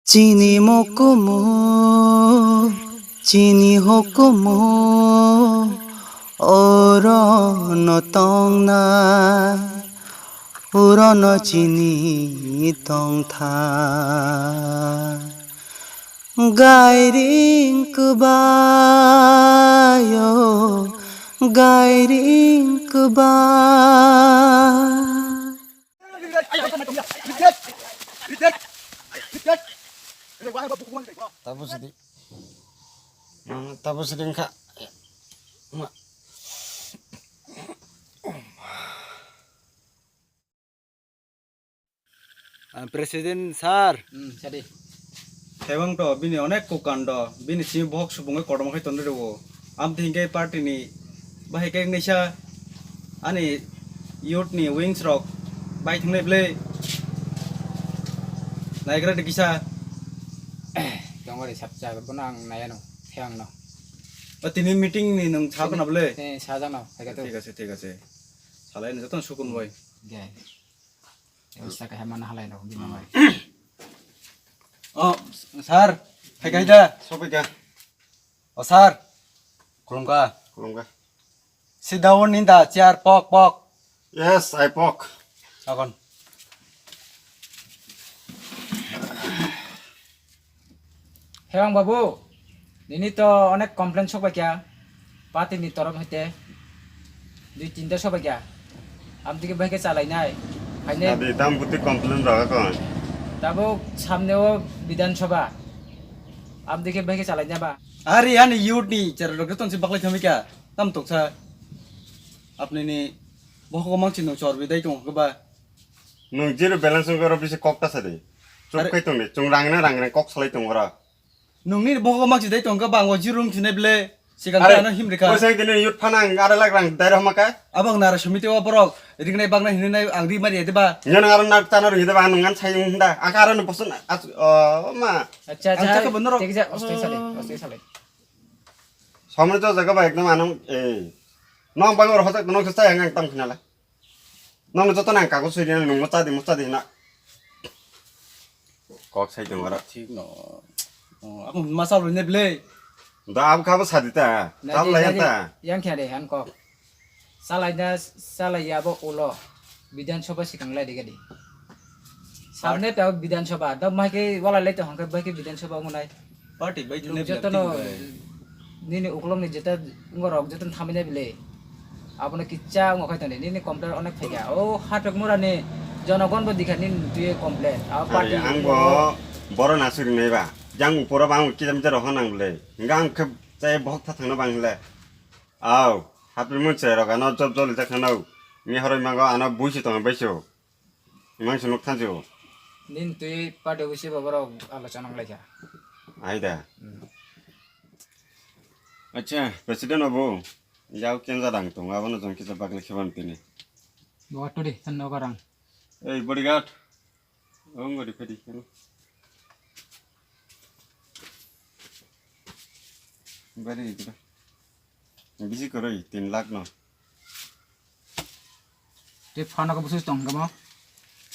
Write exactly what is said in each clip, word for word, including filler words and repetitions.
Chini mokumu, chini hokumu, oro no tongnai, oro no chini tongtha. Gairing kwbaio, gairing kwbai. Tabuk sidi. Tabuk sidi wngkha. Ah, President sir. Hmm, sadi. Khebang to bini onek kokando, bini simi bohok subungwi kotorma khai tonwi rwo. Amtwi hinkhe party ni bahai khe wngnaisa ani youth ni wings rok bai thangnai bwle. Naigra de kisa. Tongori sapcha bono ang nayano, theyangno. O tini meeting ni nwng sakna bwle? Eh, sajakno, hai khe to. Thik ase, thik ase. Salai ni joto sukun boy. Ge. Saka hema na halai no bima mai. Oh, sir, hai kai da. Sopai ka. Oh, sir. Khulumkha. Khulumkha. Sit down in the chair, pok, pok. Yes, I pok. Agon. Hewang babu, nini to onek complain sok bai kya, party ni torof hoite dui tinta sok bai kya, amtwi khe bahai khe chalai nai, haine. Adi tam buti complain rok kon. Tabuk samne o Bidhan Sabha, amtwi khe bahai khe chalai nai ba. Ari ani youth ni chera rok ton si baklai thami kya, tam toksa. Apni ni bohok mang si no chor bidai tong khe ba. Nwng zero balance wngkhe oro bisi kok ta sadi. Chup khai tongdi. Chwng rang na rang rang kok salai tongo oro. Nwngni bogo mak si dai tongkha bango zero wng sinai ble. Sikang ano him rikha. Poisa tini yut phana ang ara lak rang dai rok maka. Abang nara sumiti o borok ringnai baknai hinwi nai ang ri mari ede ba. Ngan ara nak tana ri ede ba nang ngan sai hunda. Aka ara no boson as o ma. Acha acha. Ang chakha bono rok. Thik ja oste sale oste sale. Samne to jaga ba ekdom ano eh. Nong bang oro hojak nong sai ang ang tam khinala. Nono joto nang kago sui rinani nung mocha di mocha di hina. Kok sai tongo oro. Thik no. Oh, ako masa lo ne ble. Da ab khabo sadi ta. Nadi, Chal lai nadi. Ta. Yang kya de han kok. Salai na salai ya bo ulo. Bidhan Sabha sikang lai de gadi. Samne ta Bidhan Sabha. Da mai ke wala lai to hangke bai ke Bidhan Sabha ngunai. Party bai Nuk jene jotono nini uklok ni jeta ngorok jotono thamina bile. Abono kicha ngo khai toni nini complain onek phaikha. O hatok mura ni jonogon bo dikha nini twi complain. A party ang bo boro na suri nai ba. Jang upora ba ang kilometer ho nang bile. Hingga ang khe chai bohok tha thangna bang le. Au, hapri mun chai rok ano job joli ta khano. Ni horoi mago ano buisi tong bai so. Imang se nuk thansi o. Nin twi party office bo borok alochona wng laikha. Ai da. Hmm. Acha, president obo. Yau kenja dang tong, abono jong kisa bagli khiban tini. Bo aturi, tan nogo rang. Ei, bodyguard. Ong gori phedi. Bari ikra. Bisi koroi, tin lakh no. Tei phano khe busus tong hwnkhe mo?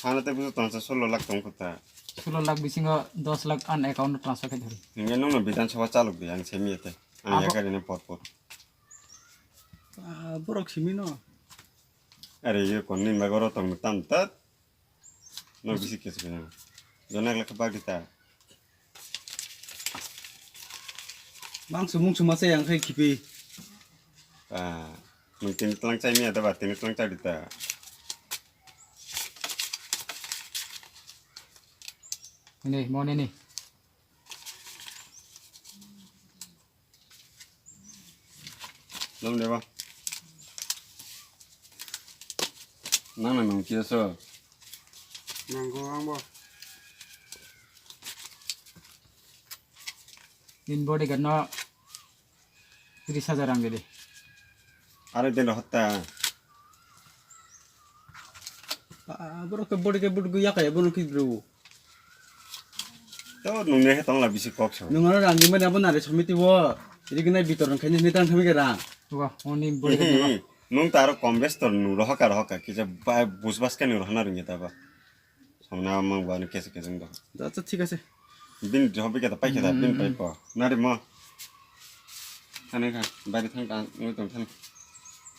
Phano tei busus tong sa solo lakh tong kho ta. Solo lakh bisingo dos lakh an account o transfer khe thori. Hingke nung no Bidhan Sabha chalok di ang semi ete. Ang Abo- yakari ni por por. Ah, borok simi no. Are ye kon ni magoro tong tam tat. No bisi kes kena. Jonak lakh bag di ta. Mangso mungso masa yang khai khipi. Ah, nung tini tlang chai miya da ba, tini tlang chai di ta. Ini, mau ini nih. Nang de ba. Nang na nung kia so. Nanggo ang bo. In bodyguard no tris hajar ang gede. Are den hotta. Ah, borok ke bodyguard yakaya bono ki bro. To nungni he tongla bisi kok sa. Nung ano rang di mani abo nare somiti wo. Iri gwnai bitor nung khaini hini tang thami ke rang. Wa, oni bori ke wa. Nung ta aro kom bes tor nung rohoka rohoka kisa ba bus bas ke nung rohna rungya ta ba. Samna mang ba ni kese kese ndo. Da to thik ase. Bini hobi kata pai kata, bini pai po. Nari mo. Thani kha, baire thang ka, ngi tong thani.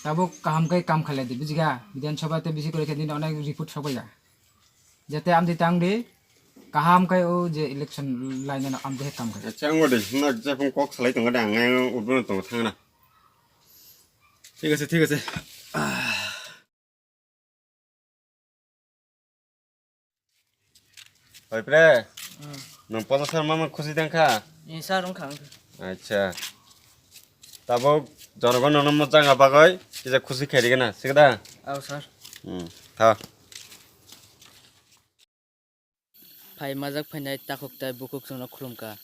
Tabuk kaham kai kam khalai di, bujiga? Bidhan Sabha te bisi kore khe din onek report sokya. Jate amdi tang di, kaham kai o je election line no amdi he kam kai. Acha, ang ode, na je phung kok salai tong de, ang ang udu tong thang na. Thik ase, thik ase. Oi pre, nwng posa sar mama khusi dang kha? Ni sar wng kha. Acha. Tabuk jonogon nono mojang abagoi, kisa khusi khairi gana, sikda? Aw sar. Hmm, tha. Phai majak phainai takhuk tai bukhuk chwngno khulumkha.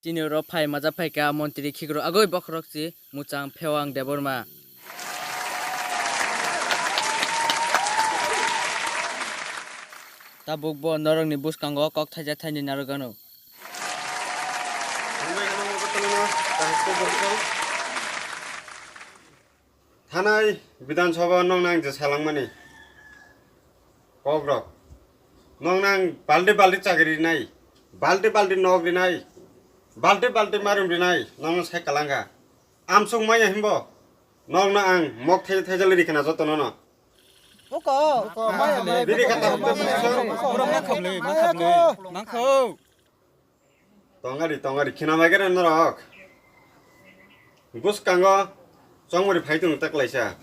Chini oro phai majak phaikha montri khikrok agoi bokhorok si Muchang Phewang Debbarma. Tabuk bo norokni bwskango kok thaisa thaini narwk gano. Thanai Bidhan Sabha nong nang je salangmani. Kok rok. Nong nang baldi baldi chakri rinai. Baldi baldi nok rinai. Baldi baldi marum rinai. Nong sai kalanga. Amsuk maya himbo. Nong na ang mok thai thai jali rikana joto nono. Oko. Oko. Maya, maya. Biri kata hokto. Oro mangkhap le, mangkhap le. Mangkhap. Tongari, tongari, khina mai khe norok. Bwskango chongmari phai tongo ta klaisa.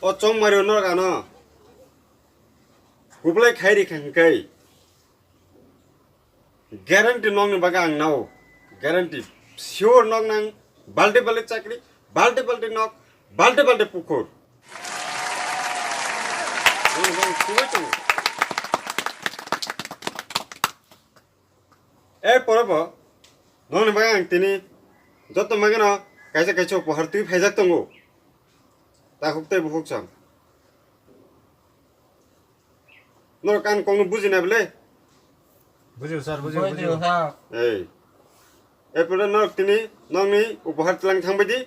O chongmari norok ano kublai khai ri kha hwnkhe guarantee nokni bagwi ang nao. Guarantee. Sure nok nang balti balti chakri, balti balti nok, balti balti pukur. Nang, nang, subai tongo. E porobo, nokni bagwi ang tini joto magwino kaisa kaisa upahar twi phaijak tongo. Takhuk tei bukhuk sam. Norok ani kokno bujina bwle? Bujiu sir, bujiu, bujiu. Ei. E pore norok tini nokni upahar tlang thangbai di.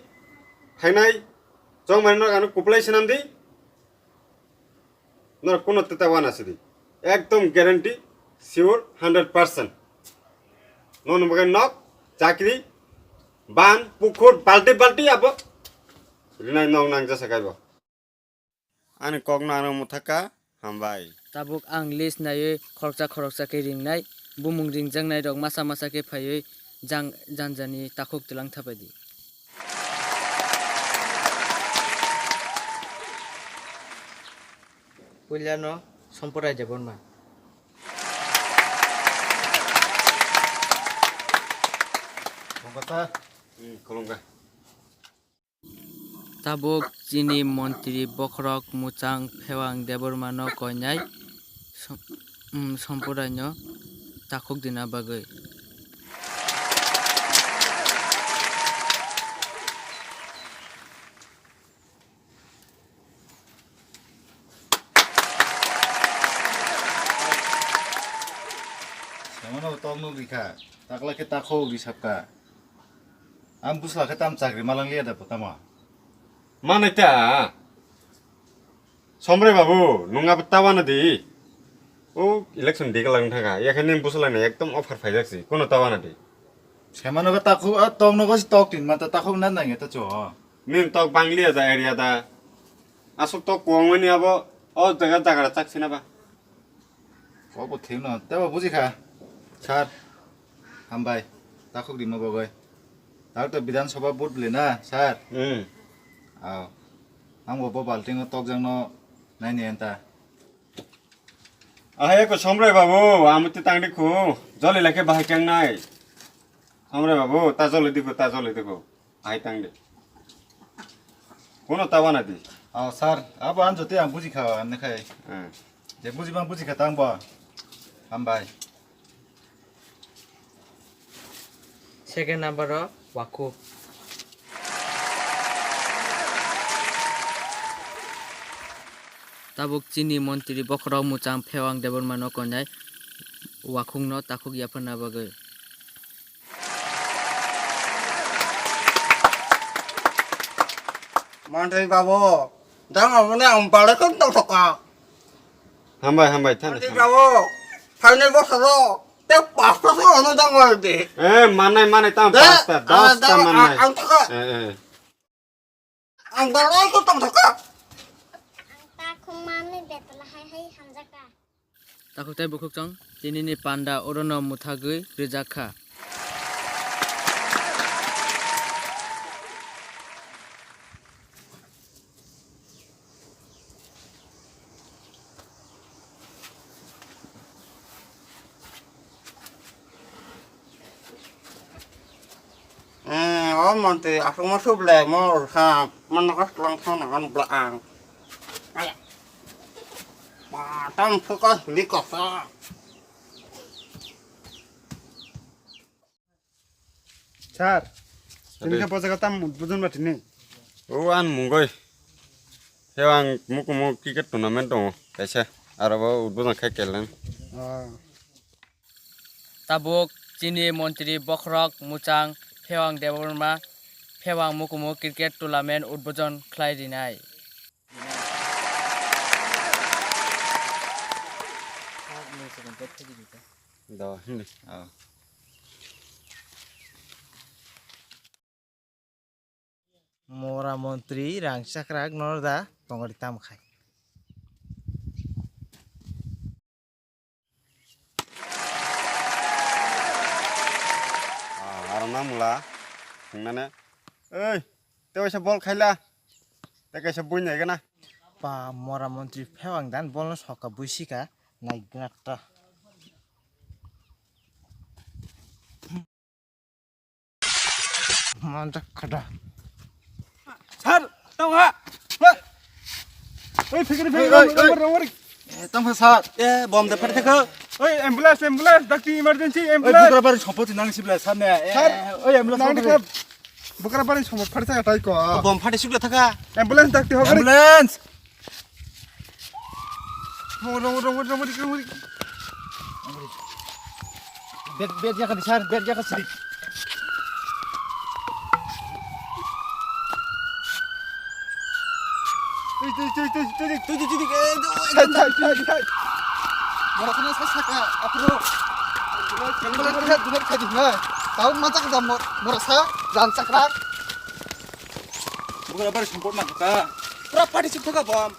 Phainai chongmani norok ano kuplai swnam di. Norok kuno teta wana sidi. Ekdom guarantee, sure, hundred percent. Nokni bagwi nok, chakri, ban, pukhur, balti balti abo rinai nok nang jasa kaibo. Ani kokno ano muthaka, hambai. Tabuk ang list naiwi khoroksa khoroksa khe ringnai, bumung ringjaknai rok masa masa khe phaiwi jang janjani takhuk tlang thapai di. Puilano Somporai Debbarma. Khulumkha. Hmm, khulumkha. Tabuk chini montri bokhorok Muchang Phewang Debbarmano koinai som-, um, Somporaino takhuk dina bagwi. Samano tok nuk rikha, takla khe takhuk risapkha. Ang bwsla khe tam chakri malang liya da bo tamo? Manai ta. Somre babu, nung abo tawana di. O election di kalang thangkha. Yakhai nini bwsla ni ekdom offer phaijak si. Kono tawana di. Semano khe takhuk, a tok nogo si tok tin mata takhuk na nang eta cho. Nini tok bang liya ja area da. Asuk tok kwbangmani abo o jaga jagra chak sina ba. Kok bo thik no, tebo buji kha. Sir, hambai. Takhuk rima bagwi. Tar to Bidhan Sabha vote le na, sir? Hmm. Aw. Ang bo bo balting o tokjak no nai ni enta. Ahai ko Somrai babu, amite tangdi khu. Joli lakhe bahai kang nai. Somrai babu, ta joli dikhu, ta joli dikhu. Ai tang de. Kono tawana di. Oh, sir, abo ang jote ang buji kha, ang nakhai. Hmm. Je buji bang buji kha tang bo. Hambai. Second number o Waku. Tabuk chini montri bokhorok Muchang Phewang Debbarma no koinai Wakhung no takhuk yapharna bagwi. Mantri babu, dang aboni ang balai khe tongthokha. Hambai, hambai, thani, Mantri thani. Babu, phainai bosoro Pasta se ano dang wal de. Eh, manai, manai, tamo pasta, dosta manai. Ang taka. Eh, eh. Ang dalai ko tamo taka. Ang takhum mani betla hai hai hamjaka. Takhuk tei bukhuk chwng tinini panda orono mwthagwi rijak kha. Eh, o montri aswk ma sublai mo rwkha, mano kha twlang thang nang bla ang. Aya. Ba, tam phuka hili kosa. Sir, tini khe bwsajak tam udbodon ba tini? O, ang mungoi. He ang mukumu cricket tournament tongo kaisa. Aro bo udbodon khai kelang. Ah. Tabuk chini montri bokhorok mwchang Phewang Debbarma Phewang mukumu cricket tournament udbodon khlai rinai. Do, hindi. Oh. Mora montri rang chakrak nor da tongori tam khai. Ah, aro na mula. Hingnane. Ei, te waisa bol khaila. Te kaisa bui nai gana. Pa mora montri Phewang dan bol no soka bui sika nai gana ta. Manjak khada. Sir, tong ha. Oi, fikri, fikri, oi, oi, oi. Rong, rong, rong. Eh, tong ha, sir. Eh, bom de phari thakha. Oi, ambulance, ambulance, dakti emergency, eh, ambulance. Bukra bari sompoti nang sibla, sir ne. Eh, sir, oi, ambulance nang phari. Bukra bari sompoti phari thakha tai ko. Bom phari sukla thakha. Ambulance dakti ho gari. Ambulance. Rong, rong, rong, rong, rong, rong. Bed, bed jaka di, sir, bed jaka sidi. Tui, tui, tui, tui, tui, tui, tui, tui, tui, eh, tui, thai, thai, thai, thai. Mora sana sa saka, apro. Dunar, dunar, dunar, dunar, dunar, dunar. Tau machak jam mor-, mora sa, jan chakrak. Bukan apa, sempurna buka. Pura padi suk thaka bom.